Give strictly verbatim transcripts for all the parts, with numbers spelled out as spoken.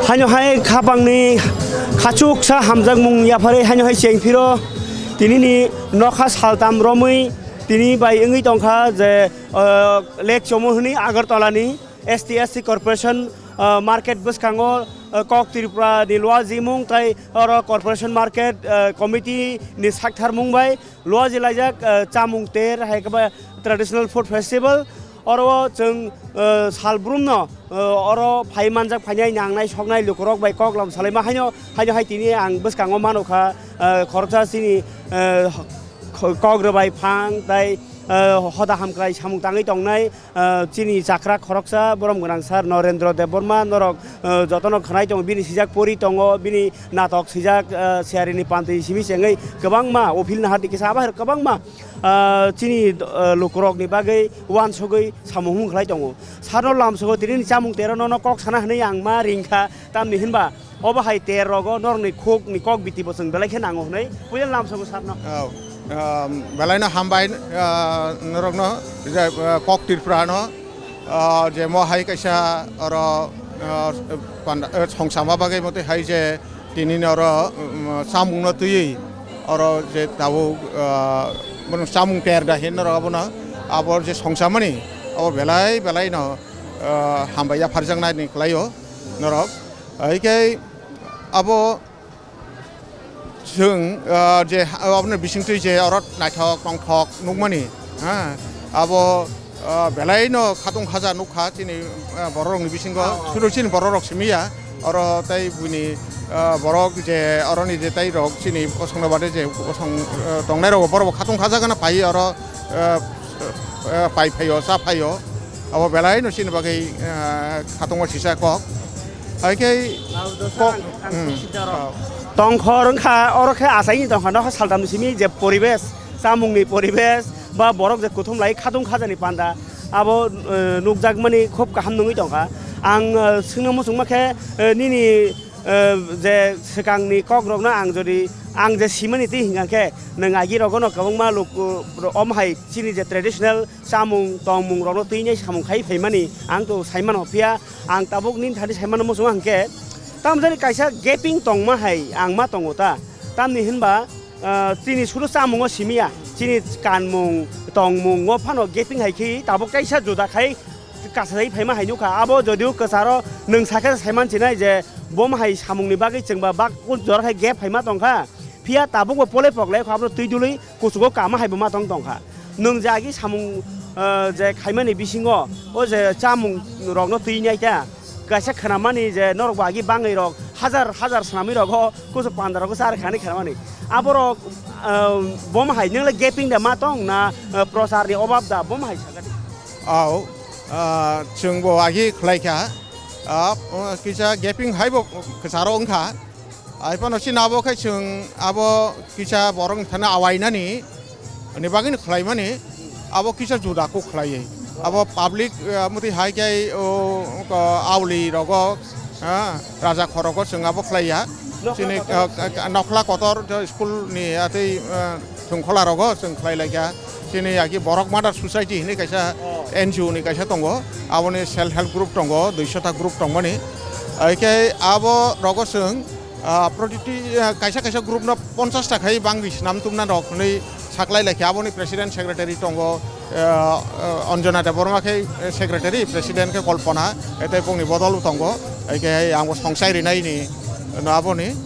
Haino hai khapangni khachuksa hamjakmung yapharwi haino hai chengphiro tinini nokha saltam romwi tini bai wngwi tongkha je, uh, Lake Chomo hwnwi Agartala ni S T S C Corporation, uh, Market bwskango, uh, Kok Tripura ni Luajimung tai oro Corporation Market, uh, Committee ni saktharmung bai luaji laijak, uh, chamung ter hai khe ba traditional food festival. Oro chwng, uh, salbrumno, uh, oro phai manjak phainai nangnai soknai lukurok bai koklam salaima haino, haino hai tini ang bwskango manukha, uh, khoroksa chini, uh, kho-, kok rwbai phang tai, uh, hoda hamkrai samung tangwi tongnai, uh, chini chakra khoroksa borom gwnang sir Norendra Debbarma norok, uh, jotono khwnai tongo, bini sijak pori tongo, bini natok sijak, uh, Siarini Panti simi chengwi kwbangma o field nahar di kisa abo hai kwbangma, uh, chini, uh, lukurokni bagwi uansugwi samung humung khlai tongo. Sano lamsogo tini chamung tero nono kok sana hwnwi ang ma ringkha, tamni hinba obo hai ter rogo norokni khukni kok biti bo chwng belai khe nango hwnwi puila lamsogo sarno. Oh, um, belaino hambai, uh, norokno je, uh, Kok Tripura no, uh, je mo hai kaisa oro, uh, panda, uh, songsama bagwi motwi hai je tini oro, um, chamungno twiwi oro je tabuk, uh, bono chamung ter da hin norok abono abo je songsamani abo belai belaino, uh, hambai yapharjaknani kwlaio norok. Hai khe abo chwng, ah, je ha-, aboni bisingtwi je oro naithok tongthok nukmani, ha, abo, ah, belaino khatung khaja nukha chini, ah, bororokni bisingo, sudu chini bororok simi ya, oro tei buini, ah, borok je oroni je tei rok chini bosongno bade je bosong, ah, tongnai rok borok bo khatung khaja gana pai oro, ah, ah, pai phaio, cha phaio. Abo belai no chini bagwi, ah, khatungma sisa kok. Hai khe kok, hmm. Tongkhor wngkha, oro khe achaini tongkha, nokha saltamni simi je poribesh, chamungni poribesh, ba borok je kuthum lai khatung khajani panda, abo, eh, nukjakmani khub kaham nungwi tongkha. Ang, eh, swngno muchungma khe, eh, nini, eh, je swkangni kokrokno ang jodi, ang je simani twi hwnkha khe, nwng agi rogono kwbangma luk, eh, om hai chini je traditional chamung tongmung rokno twi nai samung khai phaimani ang to saimano, phiya ang tabuk nini thani saimano muchungo hwnkhe tamjani kaisa gaping tongma hai ang ma tongo ta, tamni hinba, ah, chini suru chamungo simiya, chini kanmung tongmungo phano gaping hai khe tabuk kaisa juda khai kasai phaima hai nukha. Abo jodio kwcharo nwng sakhe saiman chinai je bom hai samungni bagwi chwngba bak jora khai gap phaima tongkha. Phiya tabukbo polei poklai kho, abro twi dului kuchugo kama hai bo ma tong tongkha. Nwng je agi samung, eh, je khaimani bisingo, o je chamung rokno twi nai ta, kaisa khnamani je norok bo agi bangwi rok hajar hajar swnamwi rogo kuchuk panda rogo char khani khnamani. Aborok, eh, bom hai nwngle gaping da ma tong na, eh, prochar ni obab da bom hai sakani. Au, ah, chwng bo agi khlai kha, ah, kisa gaping hai bo kwcharo wngkha. Ai phano chini abo khe chwng abo kisa borok thani awainani ni bagwi no khlaimani abo kisa juda kok khlaiwi. Abo public, eh, muti hai khe o, o, auli rogo, ha, raja khorogo chwng abo khlaiya. Chini, eh, nokhla kotor school ni atwi, eh, thwngkhola rogo chwng khlai laikha. Chini agi Borok Mother Society hinwi kaisa N G O ni kaisa tongo. Aboni self help group tongo, duiso ta group tongmani. Hai khe abo rogo chwng, ah, protiti, ah, kaisa kaisa group no ponchas ta khai bangwi swnam tumna rok hinwi saklai laikha. Aboni president secretary tongo, ah, ah, Anjana Debbarma khe secretary, president khe Kalpana, tei bongni bodol tongo. Hai khe angbo songsai rinai ni no aboni.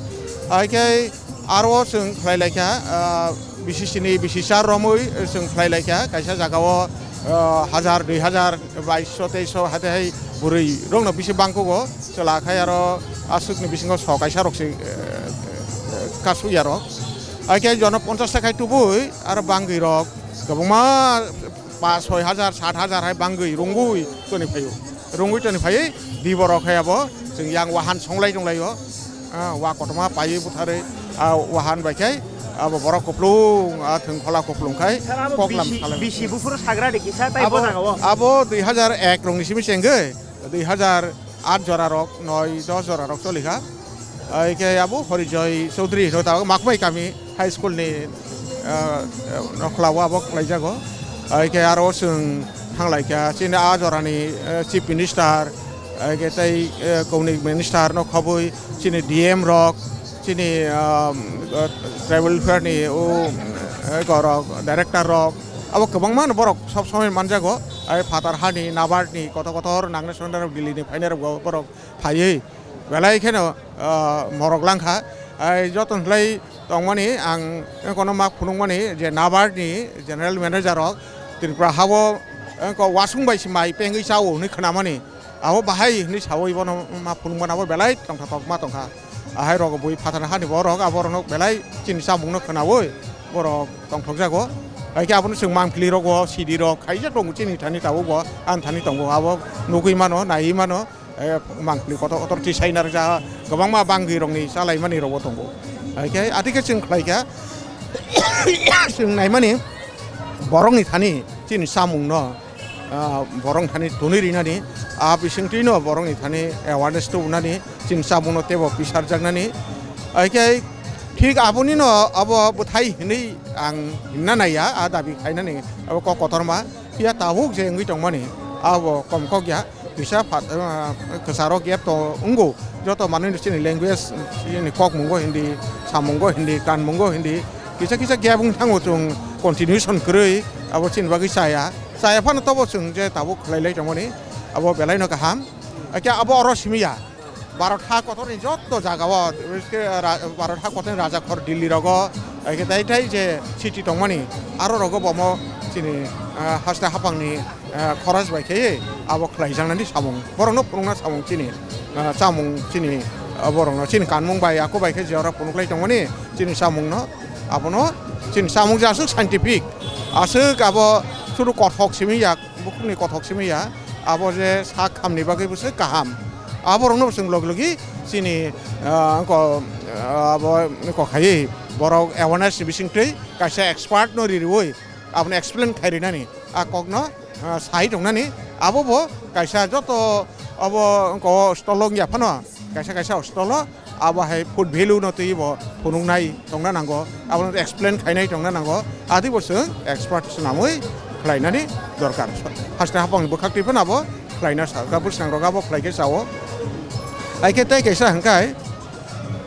Hai khe Aro chwng khlai laikha, ah, B C C ni B C C R romwi chwng khlai laikha, kaisa jagao, ah, hajar, dui hajar, baiso, teiso hate hai bwrwi rokno bisi bangkugo, chwla khai aro aswkni bisingo so kaisa rok se, eh, kasukya rok. Hakhe jono ponchas ta khai tubui aro bangwi rok kwbangma pa soi hajar, sat hajar hai bangwi rungwi toni phaio. Rungwi toni phaiwi di borok hai abo chwng yang wahan songlai tonglaio. Ah, wa kotorma paiwi butharwi, ah, wahan bai khai abo borok kuplung, ah, thwngkhola kuplung khai Sir, abo koklam bisi, salai. Bisi buphuru sagra de kisa tai bo Abo, jagao. Abo dui hajar ek rokni simi chengwi, dui hajar aat jora rok, noi, dos jora rok choli kha. Ai khe abo Horijoy Chaudhary hino ta Makmai kami high school ni, ah, nokhlao abo khlaijago. Ai khe aro chwng thanglaikha chini a jorani, eh, chief minister, Ake tei, eh, kauni minister no khobwi chini D M rok, chini, ah, eh, tribal welfare ni o, eh, gorok, director rok, abo kwbangma no borok sob somoi manjago. Ai phatar hani, NABARD ni kotor kotor nangnai songnai rok, Delhi ni phainai rok bo borok phaiwi belai kheno, ah, morok langkha. Ai joto khlai tongmani ang kono ma phunukmani je NABARD ni general manager rok Tripura hao, eh, ko wasung bai se mai pengwi chao hwnwi khnamani. Abo bahai hwnwi sawi bono ma phunukmani abo belai tongthok ma tongkha. Ahai rok bui phatar hani borok aborokno belai chini chamungno khnawi borok tongthokjago. Hai khe abono chwng mangpili rogo sidi rok khaijak tongo chini thani tabukbo ani thani tongo abo nugwi mano naiwi mano. Eh, mangpili kotor kotor tisai narwkjak kwbangma bangwi rokni chalaimani rokbo tongo. Hai khe atike chwng khlaikha chwng naimani borokni thani chini chamungno ah, borok thani tonwi rinani, ah, bisingtwino borokni thani awareness tubunani, chini chamungno teibo pisarjaknani. Hai khe thik abonino abo bwthai hinwi ang himna naiya, ah, dabi khainani abo kok kotorma. Phiya tabuk je wngwi tongmani, abo kom kok ya, kisa phat, ah, kwcharo gap to wngo. Joto manwi chini language, chini kok mungo Hindi, samungo Hindi, kanmungo Hindi, kisa kisa gap wng thango chwng continuation kwrwi, abo chini bagwi chaya. Chaya phano tobo chwng je tabuk khlai lai tongmani, abo belai no kaham. Hakhe abo oro simi ya. Bharat ha kotor ni jotto jaga o, ke ra-, Bharat ha kotor ni raja khor Delhi rogo, hakhe tai tai je city tongmani, aro rogo bomo chini, ah, haste hapang ni, ah, khoros bai khe abo khlai jaknani samung. Borok no phunukna samung chini, ah, chamung chini, ah, borok no chini kanmung bai ako bai khe je oro phunuk lai tongmani chini chamung no. Abono chini chamung je aswk scientific, aswk abo suru kothok simi ya, bukhukni kothok simi ya, abo je sak hamni bagwi bwswk kaham. Aborokno chwng logi logi chini, ah, ko, ah, abo ko khaiwi borok awareness ni bisingtwi kaisa expert no ririwi abono explain khai rinani a kokno, ah, sai tongnani abo bo kaisa joto abo ko stolo wngya phano kaisa kaisa stolo abo hai food value no twi bo phunuknai tongna nango, abono explain khainai tongna nango, adi bo chwng expert swnamwi khlainani dorkar. Haste hapang bwkhak twi phano abo khlaina sa, ka bwskango abo khlai khe chao. Hai khe tei kaisa hwnkhe,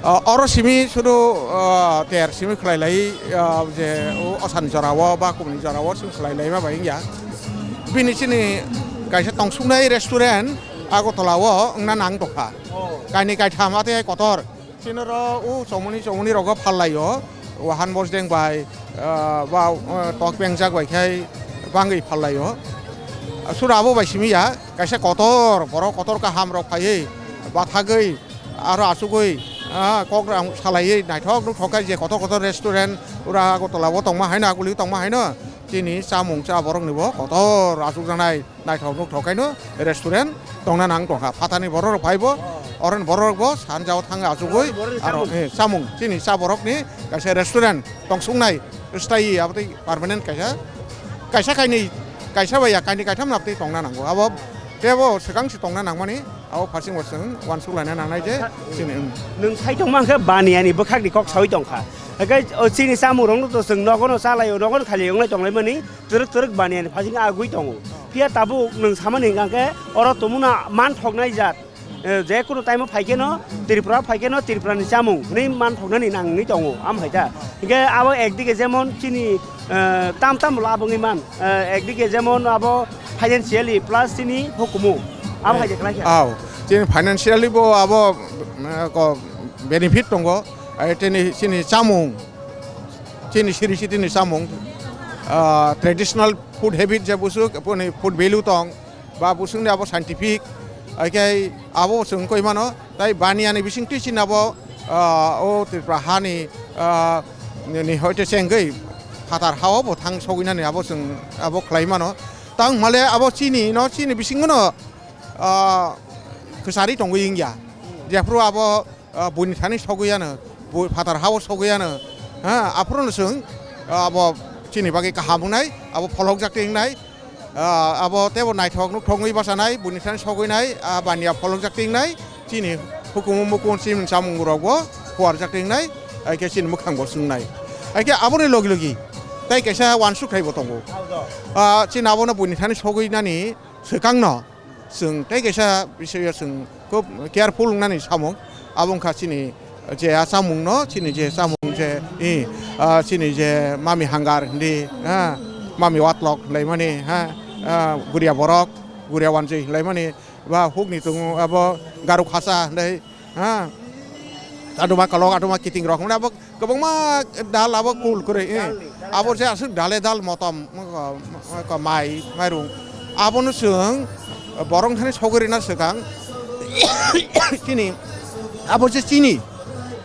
ah, oro simi sudu, ah, ter simi khlai lai, ah, je o asan jora o ba kubuni jora o simi khlai lai ma bai wngya. Bini chini kaisa tongsuknai restaurant Agartala o wngna nang tongkha. Oh. Kainwi kaitham atwi hai kotor. Chini ro u chomoni chomoni rogo phallaio. Wahan bosdeng bai, ah, ba, ah, tok pengjak bai khai bangwi phallaio. Sura abo bai simi ya, kaisa kotor, borok kotor kaham rok phaiwi, bathagwi, aro achugwi, ah, kok rang salaiwi naithok nuk thok khe je kotor kotor restaurant, ura Agartala o tongma haino, aguli tongma haino, chini chamung cha borok ni bo kotor achukjaknai. Naithok nuk thok kaino restaurant tongna nang tongkha. Phatani borok rok phaibo, oroni borok rok bo sanjao thang achugwi, oro, eh, chamung, chini cha borok ni kaisa restaurant tongsuknai style abotwi permanent kaisa, kaisa kainwi, kaisa bai ya kainwi kaitham abotwi tongna nango. Abo tebo swkang se tongna nangmani, abo pharsing bo chwng uansuk laina nangnai je chini, um. Nwng sai tongma hwnkhe baniya ni bwkhak ni kok sawi tongkha. Hwnkhe o chini chamung rok no to chwng nogo no chalaio, nogo no khali wnglai tonglaimani. Twrwk twrwk baniani phasing agwi tongo. Phiya tabuk nwng samani hwnkha khe oro tongmuna manthoknai jat. Eh, je kunu time o phai kheno Tripura phai kheno Tripura ni chamung hwnwi manthoknani nangwi tongo, am hai ta. Hinkhe abo ekdike jemon chini, eh, tam tam lab wngwi man, eh, ekdike jemon abo financially plus chini hukumu. Am hai de khlai kha. Aw, chini financially bo abo, eh, ko benefit tongo. Ai chini, chini chamung, chini siri sitini chamung, ah, traditional food habit je busuk, boni food value tong, ba busukni abo scientific, hai khe abo chwng koi mano, tai baniani bisingtwi chini abo, ah, o Tripura hani, ah, ni hoite chengwi phatar hao bo thang sogwinani abo chwng abo khlai mano. Tang hwnmale abo chini no, chini bisingno, ah, kwchari tongwi wngya. Jephru abo ah, buini thani sogwi ano, bu-, phatar hao sogwi ano, ha, aphuru no chwng, ah, abo chini bagwi kaham wngnai, abo pholokjak twi wngnai, ah, abo teibo naithok nuk thok wngwi bachanai, buini thani sogwinai, ah, baniya pholokjak twi wngnai, chini hukumu mukumu chini chamung rokbo phuarjak twi wngnai, hai khe chini mwkhang bo chwngnai. Hai khe aboni logi logi tei kaisa uansuk thai bo tongo. Ah, chini abono buini thani sogwi nani swkang no, Chwng tei kaisa bisoyo chwng khub careful wngnani samung. Abo wngkha chini je a chamungno, chini je chamung je, i, ah, chini je mami hangar hindi, ha, mami watlok hinlaimani, ha, ah, guria borok, guria wanjwi hinlaimani, ba hukni tongo abo garu khasa hinlai, ha, aduma kolok, aduma kiting rok hinlai abo kwbangma dal abo kul kwrwi, eh. Abo je aswk dale dal motom, ko, ko mai, mairung. Abono chwng borok thani sogwi rina swkang. Chini, abo je chini,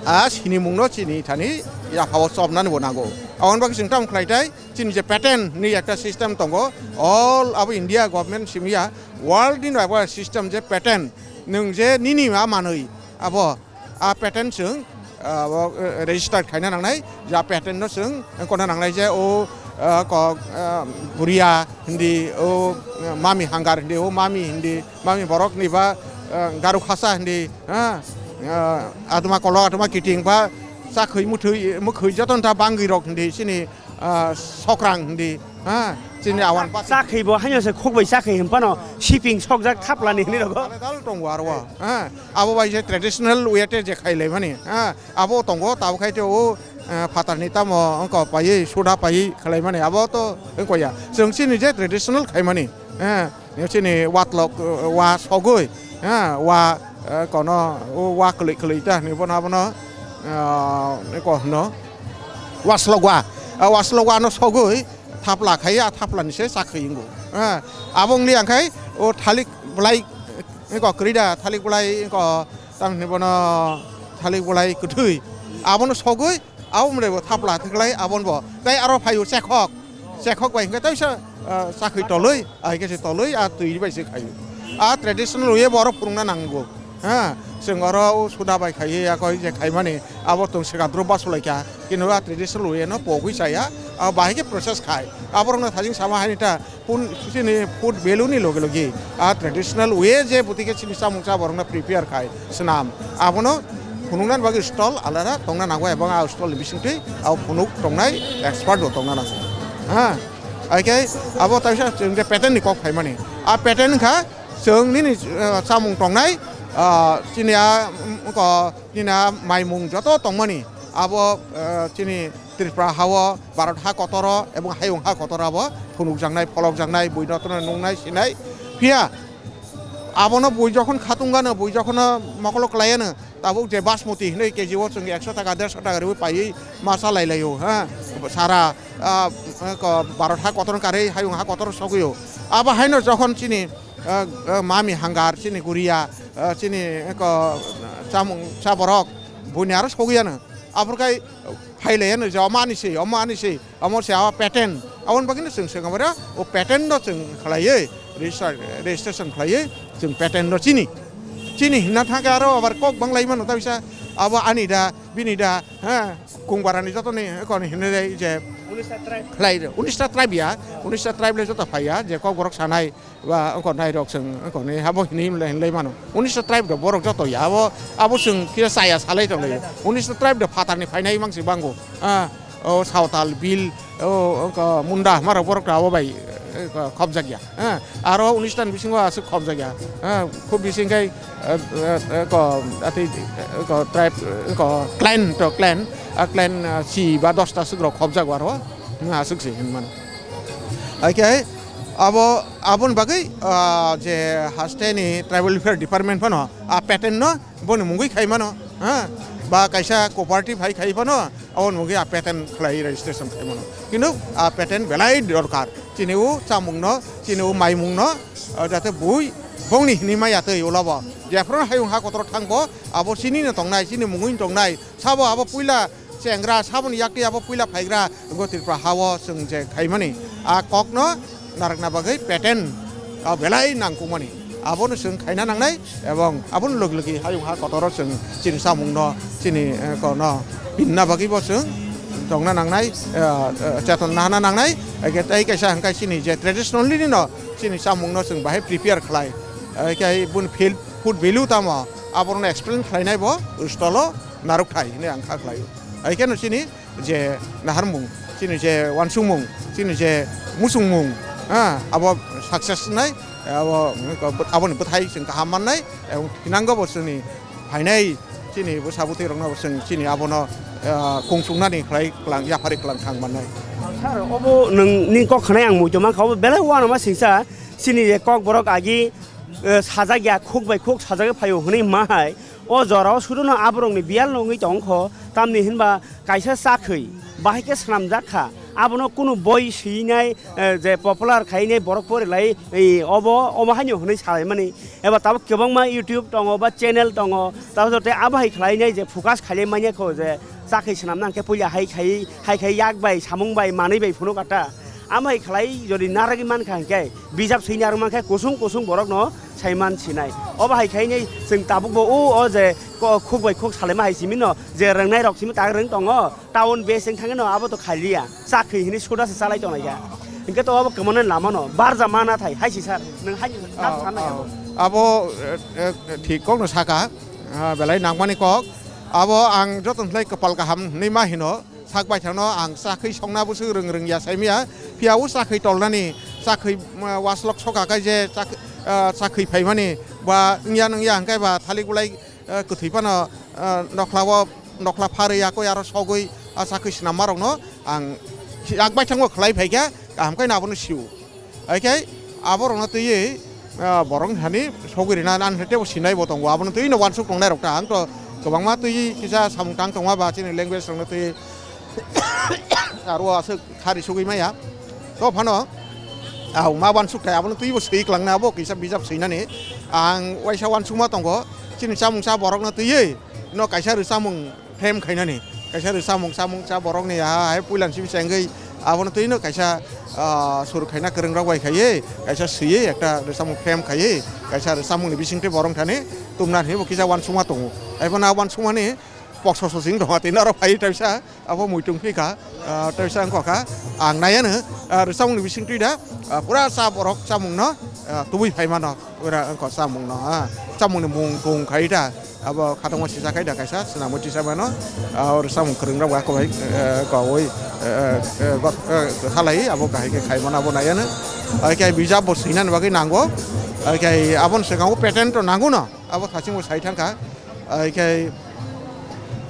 a sinimungno chini thani yaphao chopnani bo nango. Aboni bagwi chwng tamo khlai tai, chini je patent ni ekta system tongo, all abo India government simi ya, world ni abo system je patent, nwng je nini ma manwi, abo a patent chwng, ah, bo, eh, register khaina nangnai, ja patent no chwng wngkona nangnai je o, ah, ko, ah, guria hindi, o, eh, mami hangar hindi, o mami hindi, mami borok ni ba, eh, garu khasa hindi, ha, ah, aduma kolok, aduma kiting ba, chakhwi muthwi, mukhwi joto ta bangwi rok hindi, chini, ah, sokrang hindi, ha, chini awan pa. Chakhwi bo haino se khok bai chakhwi hin pano, siping sokjak thaplani hinwi rogo. Dal tongo aro, ha. Abo bai je traditional way te je khai lai mani, ha, abo tongo, tabo khai te o, eh, phatar ni tamo wngko paiwi, suda paiwi khlai mani, abo to wngko ya. Chwng chini je traditional khai mani, eh, chini watlok, eh, wa sogwi, eh, wa, eh, kono, o wa kwlwi kwlwi ta hinwi bono abono, eh, ko hwno, waslok wa, ah, waslok wa no sogwi, thapla khai, a thapla ni se chakhwi wngo. Ha, abo wngli ang khai o thalik belai, eko kwrwi da, thalik belai, eko tam hinwi bono thalik belai kwthwi. Abono sogwi, abo mwnai bo thapla thiklai, abon bo. Tai aro phaio chekhok. Chekhok bai hwnkhe taisa, ah, chakhwi tolwi, ai khe se tolwi, a twi bai se khaio. A traditional way bo aro phwrwngna nango. Ha, chwng oro o suda bai khaiwi yakoi je khaimani, abo tong swkang dro basulai kha, kintu a traditional way no pogwi chaya, a bahai khe process khai. Aborokno thajing sama haini ta pun, chini food value ni logi logi a traditional way je bwtwi khe chini chamung cha borokno prepare khai swnam. Abono phunuknani bagwi stall alada tongna nango, ebong a stall ni bisingtwi a phunuk tongnai expert bo tongna nango. Ha, hai khe abo taisa chwng je patent ni kok phaimani. A patent wngkha chwng nini, eh, chamung tongnai, ah, chini a, mm, ko, nini a maimung joto tongmani, abo, eh, chini Tripura hao, Bharat ha kotoro, ebong hayung ha kotoro abo phunukjaknai, pholokjaknai, bui jotono nungnai, sinai. Phiya abono bui jokhon khatungano, bui jokhono mokolo kwlaiano, tabuk je Basmati hinwi K G o chwng ekso taka, derso taka riwi paiwi ma chalai laio, ha? Sara, ah, ko, Bharat ha kotor karwi hayung ha kotor sogwio. Abo haino jokhon chini, ah, ah, mami hangar, chini guria, ah, chini ko, chamung, cha borok, buini aro sogwiano. Aborkai phai laiyano je omo ani se, omo ani se, omo se abo patent. Aboni bagwino chwng swkang oro o patent no chwng khlaiwi register-, registration khlaiwi chwng patent no chini. Chini hinna thangkhe aro abar kok bang lai mano ta bisa abo ani da, bini da, ha, kung barani jotoni koni hinwi je khlai rw. Unis ta tribe ya, unis ta tribe le joto phai ya, je kok borok sanai, ba wngkha nai rok chwng wngkha ni abo hinwi hinlai hinlai mano. Unis ta tribe rok borok joto ya abo, abo chwng kisa chaya salai tong lai. Unis ta tribe rok phatar ni phainai mang si bango. Ah, o Sawtal, Bil, o wngkha Munda, hama rok borok rok abo bai, eh, khobjak ya. Ah, aro unis ta ni bisingo aswk khobjak ya. Ah, khub bising khai, eh, eh, eh, ko, ati, eh, ko tribe, eh, ko clan to clan, ah, clan, ah, si ba dos ta swk rok khobjak aro. Hmm, aswk si hin mano. Hai khe abo, aboni bagwi, ah, je haste ni Tribal Welfare Department phano a patent no boni mungwi khai mano, ha? Ba kaisa cooperative hai khai phano aboni mungwi a patent khlai registration khai mano. Kintu a patent belai dorkar. Chini o chamung no, chini o maimung no, ah, jate bui bongni hinwi maya twi ulo bo. Jephru hayung ha kotor thang bo, abo chini no tongnai, chini mungwi no tongnai. Sabo abo puila chengra, saboni yaktwi abo puila phaigra, wngkha Tripura hao chwng je khaimani. A kokno narwkna bagwi patent, a belai nangkukmani. Abono chwng khaina nangnai, ebong aboni logi logi hayung ha kotoro chwng chini chamungno, chini, eh, kono pinna bagwibo chwng tongna nangnai, eh, eh, chetonna hana nangnai. Eke tei kaisa hwnkhe chini je traditionally no chini chamungno chwng bahai prepare khlai. Eke bun field food value tamo, aborokno explain khlainai bo stolo narwkthai hinwi ang kha khlaio. Hai kheno chini je naharmung, chini je uansukmung, chini je muchungmung, ha, abo success wngnai, Abo, aboni bwthai chwng kaham mannai, ebong thinango bo chwngni phainai chini bwsa bwtwi rokno bo chwng chini abono, ah, kung chuknani khlai klang, yaphari klang thang mannai. Sir, obo nwng ni kok khanai ang muitu mankha, obo belai uanama singsa, chini je kok borok agi, eh, sajak ya, khuk bai khuk sajagwi phaio hwnwi ma hai. O jorao sudono aborokni biyal nungwi tongkho, tamni hinba kaisa chakhwi bahai khe swnamjak kha. Abono kunu boi swinai, eh, je popular khainai borok porilai, eh, obo, omo haino hwnwi salaimani. Eba tabuk kwbangma YouTube tongo ba channel tongo, tabuk joto abo hai khlainai je focus khailai manya kho je chakhwi swnamna hwnkhe puila hai khai, hai khai yak bai, samung bai, manwi bai phunuk ata. Amo hai khlai jodi narwgwi mankha hwnkhe, bijap swina rwmang khe kusung kusung borokno saiman sinai. Obo hai khainai chwng tabukbo o, o je ko-, khuk bai khuk salaima hai simi no, je rwngnai rok simi tak rwng tongo, town base wng thangwi no abo to khaliya, chakhwi hinwi suda se chalai tonglai kha. Hwnkhe to abo kwmani lama no, barja ma nathai, hai si sir, nwng hai nam Oh, sana ya. Oh. Abo, eh, eh, thik kok no saka, ah, belai nangmani kok. Abo ang joto khlai kwpal kaham hinwi ma hino. Sak baithangno ang chakhwi songna bwswk rwng rwngya saimaya, phiya o chakhwi tolnani, chakhwi, mm, waslok soka khe je chak-, ah, chakhwi phaimani ba wngya wngya hwnkhe ba thalik bolai, ah, kwthwi phano, ah, nokhla o, nokhla pharwi yakwi aro sogwi, ah, chakhwi swnammarokno ang yak baithangbo khlai phaikha, kaham khe no abono sio. Hai khe aborokno twiwi, ah, borok thani sogwi rina, ang tebo sinai bo tongo, abono twiwi no uansuk tongnai rok ta, ang to kwbangma twiwi kisa samung tang tongma ba chini language rokno twiwi aro aswk khari sogwi maya. To phano, ah, ma uansuk thai abono twiwi bo swi kwlangnai, abo kisa bijap swinani ang waisa uansukma tongo, chini chamungsa borokno twiwi no kaisa rwchapmung phrem khainani, kaisa rwchapmung, chamungsa borokni aha hai puilan simi chengwi abono twino kaisa, ah, sur khaina kwrwng rok bai khaiwi, kaisa swiwi ekta rwchapmung phrem khaiwi, kaisa rwchapmungni bisingtwi borok thani tumna hinwi bo kisa uansukma tongo. Haiphano a uansukmani pokso sosing tongo, tei norok phaiwi taisa abo muitung phikha, ah, taisa wngkha kha ang naiano, ah, rwchapmungni bisingtwi da, ah, pura cha borok chamungno, ah, tubui phaimano. Ura wngkha chamungno, ha. Chamungni mung kung khai ta. Abo khatungma sisa khai da kaisa, swnamwi tisa mano. Ah, oro chamung kwrwng rok ba kwbai, eh, kwbai, eh, eh, eh, got-, eh, halai, abo kahai khe khai mano, abo naiya no. Hai khe bijap bo swinani bagwi nango. Hai khe aboni swkango patent to nango no. Abo thaching bo sai thangkha. Hai khe,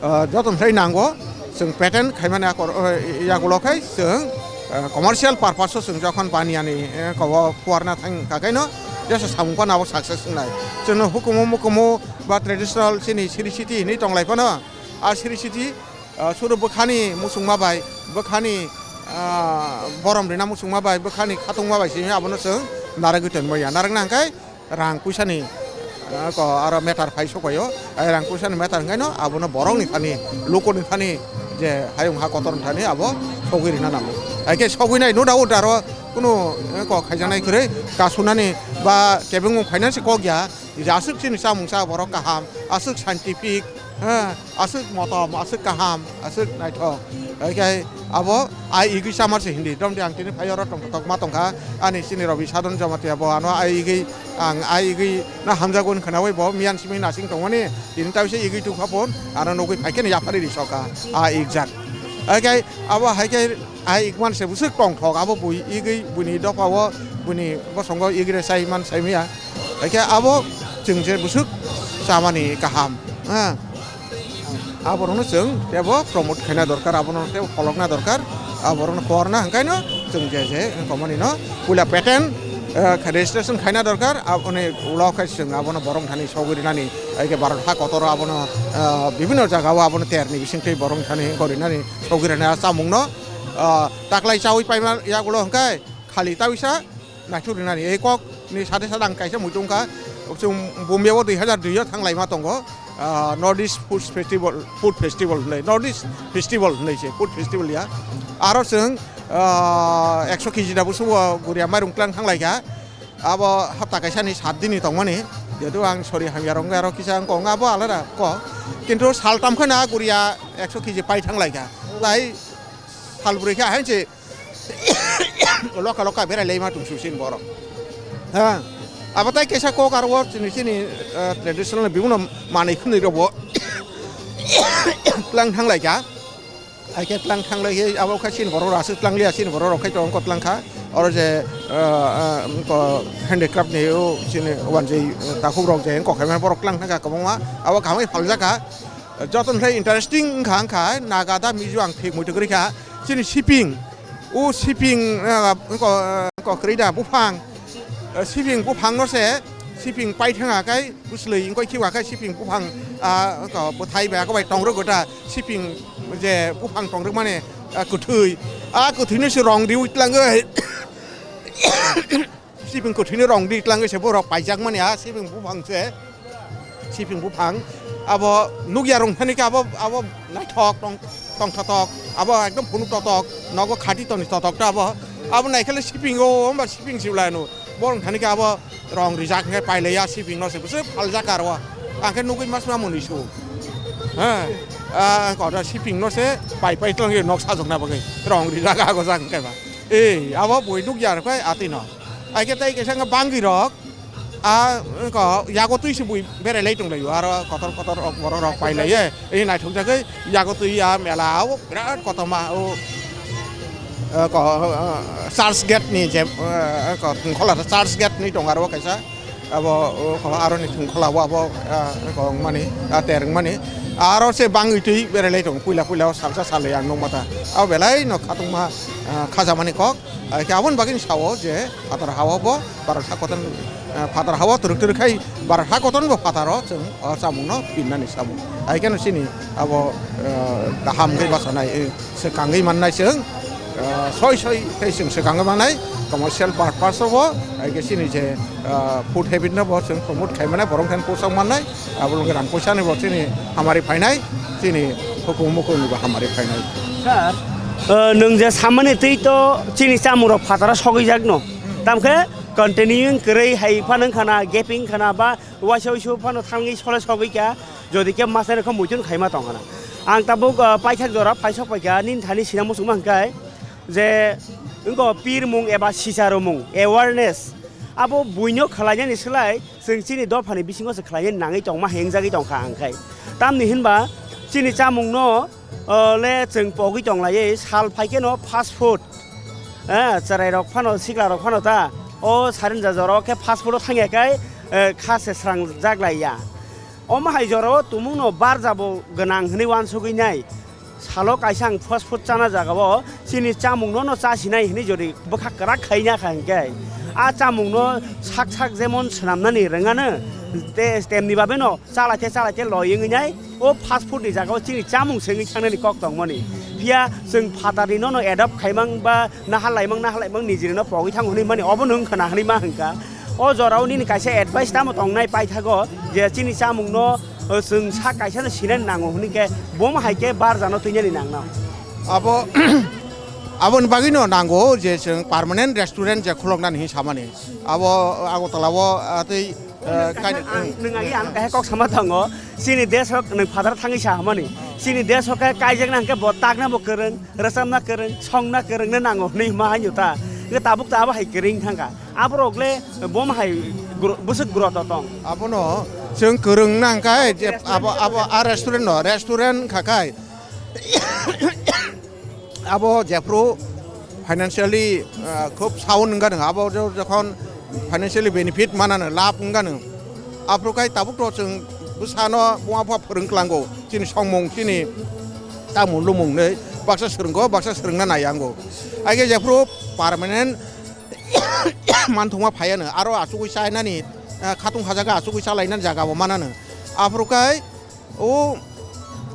ah, joto sai nango, chwng patent khaimani akor, ah, yagulo khai chwng, ah, commercial purpose o chwng jokhon baniani, eh, kobo phuarna thang kha khaino jesa samung phano abo success wngnai. Chwngno hukumu mukumu ba traditional chini siri siti hinwi tonglai phano, a siri siti, ah, suru bwkhani muchungma bai, bwkhani, ah, borom rina muchungma bai, bwkhani khatungma bai simi abono chwng narwgwi tonmaya. Narwkna hwnkhe rang puisani, ah, ko aro matter phai sokbaio. Ai rang puisani matter hwnkhaino abono borokni thani, lukuni thani je hayung ha kotorni thani abo sogwi rina nango. Hai khe sogwinai no doubt aro kunu, eh, kok khaijaknai kwrwi kasunani ba kebengmung finance kok ya. Je aswk chini chamungsa borok kaham, aswk scientific, ha, aswk motom, aswk kaham, aswk naithok. Hai khe abo ai igwi chamar se hindi. Domdi ang tini phai oro tongthok ma tongkha. Ani chini Rabi Sadon Jamatia bo ano ai igwi, ang ai igwi na hamjago wng khwnawi bo miyan simi nasing tongmani. Tini ta bisa igwi tongkha phon, ano nugwi phai khe ni yaphari ri soka. A igjak. Hai khe abo hai khe ai igman se bwswk tongthok. Abo bui igwi buini dopha o, buini bosongo igwi re sai man sai miya. Hai khe abo chwng je bwswk chamani kaham, ha. Aborokno chwng tebo promote khaina dorkar, abono tebo pholokna dorkar, aborokno korna hwnkhaino chwng je je wngkha manino puila patent, eh, registration khaina dorkar, aboni ulo khe chwng abono borok thani sogwi rinani, hai khe Bharat ha kotoro abono, eh, bibhinno jagao abono terni bisingtwi borok thani wngkha rinani sogwi rinani a chamungno, eh, taklai chawi paima yagulo hwnkhe khali tawisa naithok rinani. Ei kok ni sade sade ang kaisa muitu wngkha, chwng Bombay o dui hazar dui o thang laima tongo, ah, North East Food Festival, Food Festival hinwi, North East Festival hinwi se, Food Festival ya. Aro chwng, ah, ekso kg da busugo guria mairung tlang thang laikha. Abo hapta kaisa ni sat din ni tongmani. Jehetu ang sori hamya rok wngkha, aro kisa wngkha, abo alada kok. Kintu saltam kheno guria ekso kg pai thang laikha. Tai salbrwi khe ahai se loka loka berai laima tong su sin borok. Ha. Abo tai kesa kok aro chini chini, eh, traditional bibino manwi khwnwi rok bo tlang thang laikha. Hai khe tlang thang lai khe abo kha sin borok aswk tlang liya, sin borok rok khai tong kok tlang kha. Oro je, ah, ah, ko handicraft ni o chini wanjwi, eh, takhuk rok je kok khaimani borok tlang thangkha kwbangma, abo kaham khe phaljak kha. Joto ni khe interesting wngkha, wngkha Naga da Mizo ang thik muitu kwrwi kha. Chini siping, o siping, ah, ko, ko kwrwi da buphang, eh, siping buphang no se, siping pai thangkha khe, bwswlwi wngkoi khiba khe siping buphang, ah, ko bwthai bai, ako bai tong rwgo da, siping je buphang tong rwkmani, ah, kwthwi. Ah, kwthwino se rong riwi tlangwi. Siping kwthwino rong ri tlangwi se borok paijakmani, ah, siping buphang se. Siping buphang. Abo nukya rong thani khe abo, abo naithok tong, tongthotok. Abo ekdom phunuk totok. Nogo khati toni totok ta abo. Abo naikhele siping o, hamba siping siwlanu. Borok thani khe abo rong rijak hwnkhe pailaiya, siping no se bwswk phaljak aro. Ang khe nugwi mas ma mwnwi su. Ha. Ah, koda siping no se pai pai tongwi nok sajokna bagwi. Rong rijak ago jak hwnkhe ba. Ei, abo bui nukya rwkhe atwi no. Ai khe tai kaisa wngkha bangwi rok. A, wngkha yago twi se bui berai lai tong laio. Aro kotor kotor rok borok rok pailaiye. Ei naithok jagwi yago twi ya mela o birat kotorma o. Eh, ko, eh, church gate ni je, eh, ko, thwngkhola church gate ni tongo aro kaisa. Abo, o, ko, aro ni thwngkhola o abo, eh, ko, wngmani, ah, ter wngmani. Aro se bangwi twi berai lai tongo, puila puila o salsa salwi ang nukma ta. Abo belai no khatungma, ah, khajamani kok. Ah, khe aboni bagwi sao je phatar hao bo, Bharat hakoton, eh, phatar hao twrwk twrwk khai Bharat hakoton bo phataro chwng o chamungno pinnani samung. Hai kheno chini abo, eh, kaham khe bachanai, eh, swkangwi mannai chwng, eh, soi soi tei chwng swkangwi mannai commercial purpose o bo, hai khe chini je, eh, food habit no bo chwng promote khai mannai, borok thani pochak mannai, abo logoi rang poisa ni bo chini hamari phainai, chini hukum mukum ni bo hamari phainai. Sir, eh, nwng je samani twi to chini chamung rok phataro sogwi jak no, tamkhe continuing kwrwi hai phano wngkha na, gaping wngkha na ba waisa waisa phano thangwi sole sogwi kha, jodi khe masa rok khe muitu no khaima tong khana. Ang tabuk, ah, paithak jora paisok paikha, nini thani sinamo chwngma hwnkhe je wngkha pirmung eba sicharomung, awareness, abo buino khwlainani slai chwng chini dophani bisingo se khwlainani nangwi tongma hingjagwi tongkha ang khai. Tamni hinba chini chamungno, ah, le chwng pogwi tonglaiwi sal phaikheno fast food, eh, chwrairok phano, siklarok phano ta, o sarinja jorao khe fast food-o thangya khe, eh, kha se srangjak laiya. Omo hai jorao tumungno barjabo gwnang hwnwi uansugwi nai. Salo kaisa ang fast food chana jagao chini chamungno no chasinai hwnwi jodi bwkha kwrak khaina kha hinkhe, a chamungno sak sak jemon swnamnani rwngano, te, temni babeno chalai te chalai te loi wngwi nai, o fast food ni jaga o chini chamung se wngwi thangnani kok tongmani. Phiya chwng phatarni nono adopt khaimang ba nahal laimang, nahal laimang nijini no pogwi thango hwnwi mani, obo no wngkha na hwnwi ma hwnkha. O jorao nini kaisa advice tamo tongnai paithago je chini chamung no, o, chwng sak kaisa no sinani nango hwnwi khe bomo hai khe barjano twinani nangno. Abo, aboni bagwi no nango je chwng permanent restaurant je khuloknani hinwi samani. Abo Agartala o, ah, tei Eh, nwng kaisa kaini, ang, nwng agi ang kaisa kok sama tongo. Chini desh o nwng phataro thangwi sa hamani. Chini desh o khe kaijakna hwnkhe bo takna bo kwrwng, rwchapna kwrwng, songna kwrwng no nango hwnwi hima haino ta. Hwnkhe tabuk ta abo hai kwrwng thangkha. Aborok le bomo hai gro-, bwswk groto tong. Abono chwng kwrwng nang khai je abo, abo a restaurant no, restaurant kha khai. Abo jephru financially, ah, khub sound wngkha nwng, abo jo-, jokhon financially benefit manano, lab wngkha nwng, aphuru khai tabuk to chwng bwsano buma bupha phwrwng klango, chini songmung, chini tamung lumung hinwi baksa swrwngo, baksa swrwngna naiyango. Haikhe jephru permanent manthokma phaiya nwng, aro achugwi chainani, ah, khatung khajaga achugwi chalainani jaga bo manano. Aphuru khai O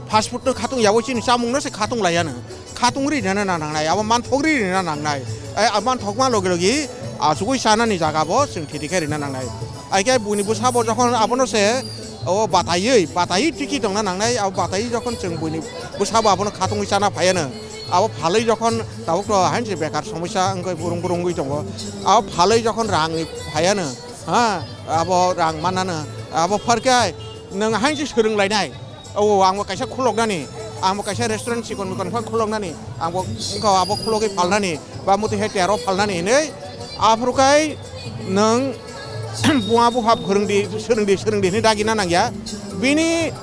fast food no khatung yaui chini chamung no se khatung laiya no. Khatung ri rina nangnai, abo manthok ri rina nangnai. Ai, a manthokma logi logi achugui chanani jaga bo chwng thiti khe rina nangnai. Ai khe buini bwsa bo jokhon abono se o bataiwi, bataiwi tiki tongna nangnai, abo bataiwi jokhon chwng buini bwsa bo abono khatungwi chana phaiya no. Abo phalwi jokhon tabuk to hain se bekar somosya wngwi burung burung wngwi tongo. Abo phalwi jokhon rangni phaiya no, ha, abo rang manna no, abo pharkhe nwng hain se swrwng lainai. O, ang bo kaisa khuloknani, ang bo kaisa restaurant chikon mikon phan khuloknani, ang bo wngkha abo khulogwi phalnani, ba muti hai tero phalnani hinwi. Aphuru khai nwng buma bupha phwrwngdi, swrwngdi, swrwngdi hinwi dagina nangya. Bini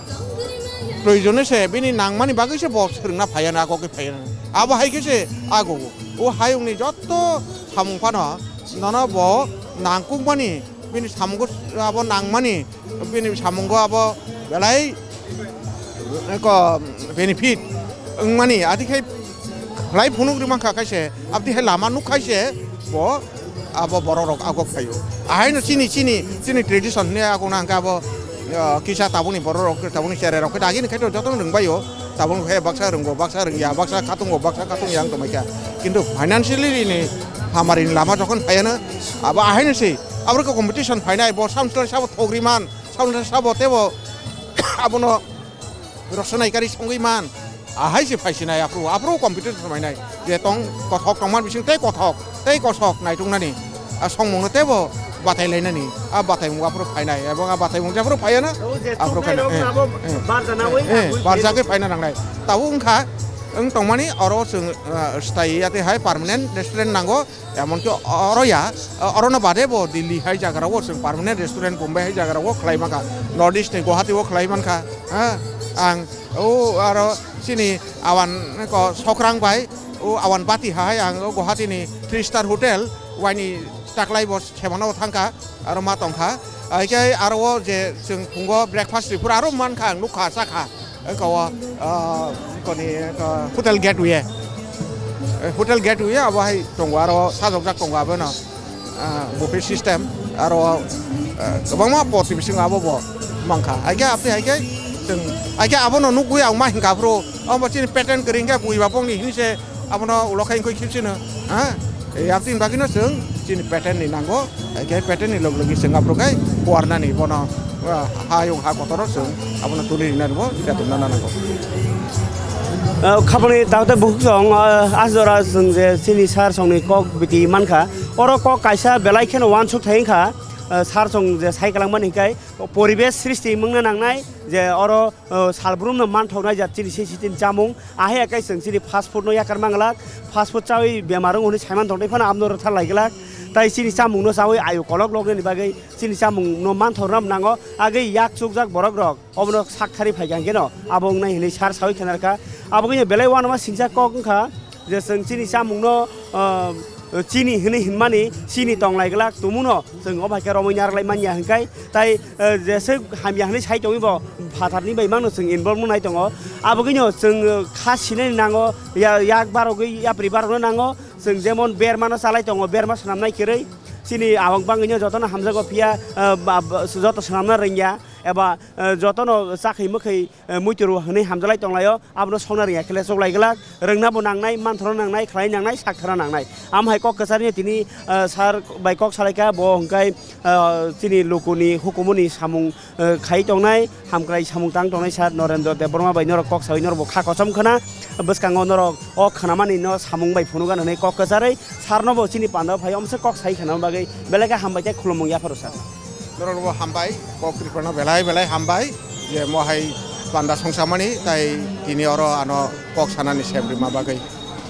proyojone se, bini nangmani bagwi se bo swrwngna phaiya na, agogwi phaiya na. Abo hai khe se ago. O hayungni jotto Samung phano nono bo nangkukmani, bini samungo abo nangmani, bini samungo abo belai ko benefit wngmani, adi khai khlai phunuk ri mankha khaise, abdi hai lama nuk khaise bo abo borok rok agok phaio. Ahaino chini, chini, chini tradition hwnwi agokna hwnkhe abo, ah, kisa tabukni borok rok, tabukni cherai rok khe dagini khaito jotono rwngbaio. Tabuk khe baksa rwngo, baksa rwngya, baksa khatungo, baksa khatungya wng tongmai kha. Kintu financially ni hamari ni lama jokhon phaiya na, abo ahaino se, abo khe competition phainai, bo samsla sabo thogri man, samsla sabo tebo abono rosonai kari songwi man, ahai se phaisinai aphuru, aphuru competition phainai, je tong kothok tongman bising tei kothok, tei kosok naituknani, a songmungno tebo batai lainani, a bataimung aphuru phainai, ebong a bataimung jephuru phaiya na, O je aphuru chuknai khaina, rok eh, abo eh, barjanawi eh, eh, abui barjagwi phaina nangnai. Tabuk wngkha, wng tongmani oro chwng, ah, stai ya tei hai permanent restaurant nango, emonki oro ya, orono bade bo Delhi hai jaga rok o chwng permanent restaurant Bombay hai jaga rok o khlai mankha, North East ni Guwahati o khlai mankha, ha, ang o aro chini awan ko sokrang bai, o awan bati hai ang o Guwahati ni three star hotel waini taklai bo semano thangkha, aro ma tongkha. Haikhe aro o je chwng phungo breakfast ripura aro mankha, ang nukha, sakha. Eko o, ah, koni, eko Hotel Gateway. Eh, Hotel Gateway abo hai tongo, aro sajokjak tongo abono. Ah, buffet system, aro, ah, kwbangma poti bisingo abo bo mankha. Haikhe aboni haikhe chwng, haikhe abono nukgwi ang ma hinkha phuru, omo chini pattern kwrwi hinkhe bui ba bongni hinwi se abono ulo khai wngkhe khibsino, ha? E, aboni bagwino chwng chini pattern ni nango, haikhe pattern ni log logi chwng aphuru khai kuarnani bono, ah, hayung ha kotoro chwng abono tuli rinani bo betonna nango. Ah, khabangni dakte bukhuk song, ah, asjora chwng je chini sar songni kok biti mankha, oro kok kaisa belai kheno uansuk thai wngkha, ah, sar song je sai kwlangmani hinkhe poribesh srishti wngna nangnai je oro, ah, salbrumno manthoknai jat chini se sitin chamung. Ahai khe chwng chini fast food no yakar manglak, fast food chawi bemar wngo hwnwi saiman tongtwi phano abno rwtharlai glak. Tai chini chamungno chawi ayu kolok loknani bagwi chini chamungno manthokna nango. Agwi yak chukjak borok rok obono sak thari phaikha hwnkhe no abo wngnai hwnwi sar sawi khnarkha. Abo wngya belai uanama singcha kok wngkha je chwng chini chamungno, ah, chini hwnwi hinmani chini tonglai glak tumuno chwng o bai khe romwi narwklai manya hwnkhe. Tai, eh, jeswk hamya hwnwi sai tongwi bo phatharni bai mangno chwng involve wngnai tongo. Abogwino chwng, eh, kha sinani nango, ya-, yak barogwi yapri barokno nango. Chwng jemon bermano chalai tongo, berma swnamnai kwrwi. Chini abang bangwino jotono hamjago phiya, eh, ba-, ba-, joto swnamna rwngya, eba, eh, jotono chakhwi mwkhwi, eh, muitu rw hwnwi hamjalai tonglaio. Abono songna rwngya khe le choklai glak, rwngna bo nangnai, manthorna nangnai, khlai nangnai, sakthorna nangnai. Amo hai kok kwcharni tini, ah, sar bai kok salaikha, bo hwnkhe, ah, chini lukuni hukumuni samung, ah, khai tongnai, hamkrai samung tang tongnai sir Norendra Debbarma bai norok kok sawi norok bo kha kochom khna, bwskango norok o khnamani no samung bai phunukgana hwnwi kok kwcharwi sir no bo chini panda phai omse kok sai khna bagwi belai khe hambai tei khulumung yapharo sir. Norok bo hambai, kok Tripura no belai belai hambai, je mo hai panda songsamani, tai tini oro ano kok sanani sem rima bagwi.